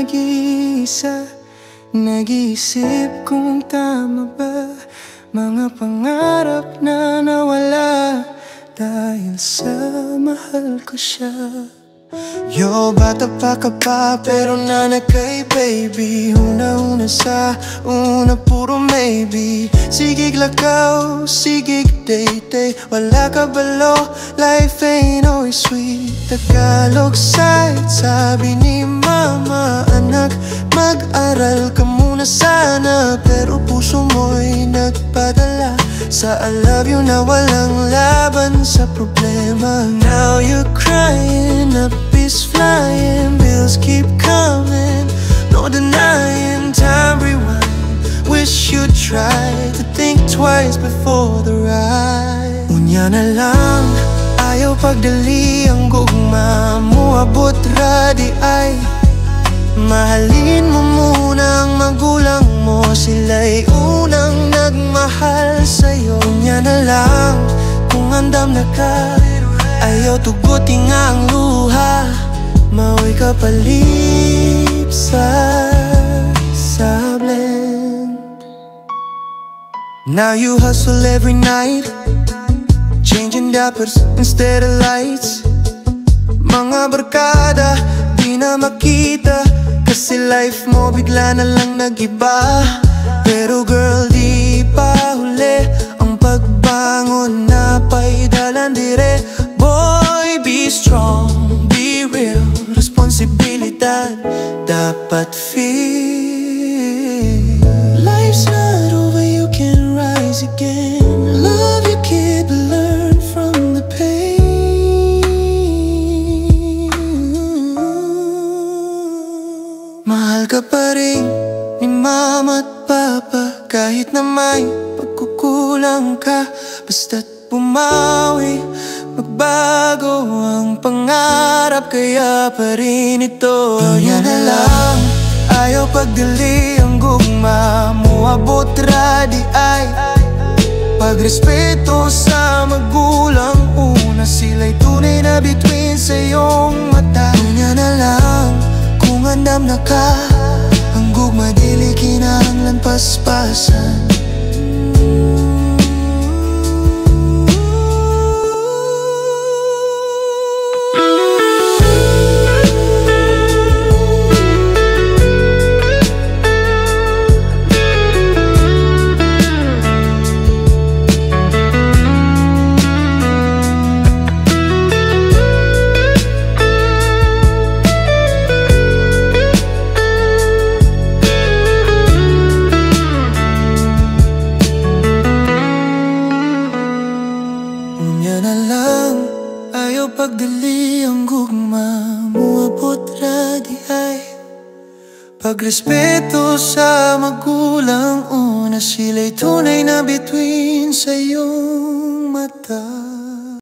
nag-iisa, nag-iisip kung tama ba. Mga pangarap na nawala dahil sa mahal ko siya. Yo, bata pa ka pa pero naa na kay baby. Huna-huna sa una, puro maybe. Sige lakaw, sige date. Wala ka balo, life ain't always sweet. Tagalog side, sabi ni mama, "Anak, mag-aral ka muna sana." Pero puso mo'y nagpadala sa I love you na walang laban sa problema. Now you're crying, up is flying. Bills keep coming, no denying. Time rewind, wish you'd try to think twice before the ride. Unya na lang, ayaw pagdali ang gugma. Muabot ra diay. Mahalin mo muna ang magulang mo. Sila'y unang nagmahal sa'yo. Unya na lang, kung andam na ka, ayaw tuguti nga ang luha. Mao'y kapalit sa blend. Now you hustle every night, changing diapers instead of lights. Mga barkada, di na makita, kasi life mo bigla na lang nag-iba. Pero girl, di pa huli. Ang pagbangon naa pa'y dalan dire. Boy, be strong, be real. Responsibilidad, dapat feel. Life's not over, you can rise again. Love your kid, but learn from the pain. Mahal ka pa rin ni mama at papa kahit na may pagkukulang ka. Basta't bumawi, magbago ang pangarap, kaya pa rin ito. Unya na lang, ayaw pagdali ang gugma. Muabot ra diay. Pagrespeto sa magulang una. Sila'y tunay na bituin sa iyong mata. Unya na lang, kung andam na ka, ang gugma dili kinahanglan paspasan. Unya na lang, ayaw pagdali ang gugma. Muabot ra diay. Pagrespeto sa magulang una. Sila'y tunay na bituin sa iyong mata.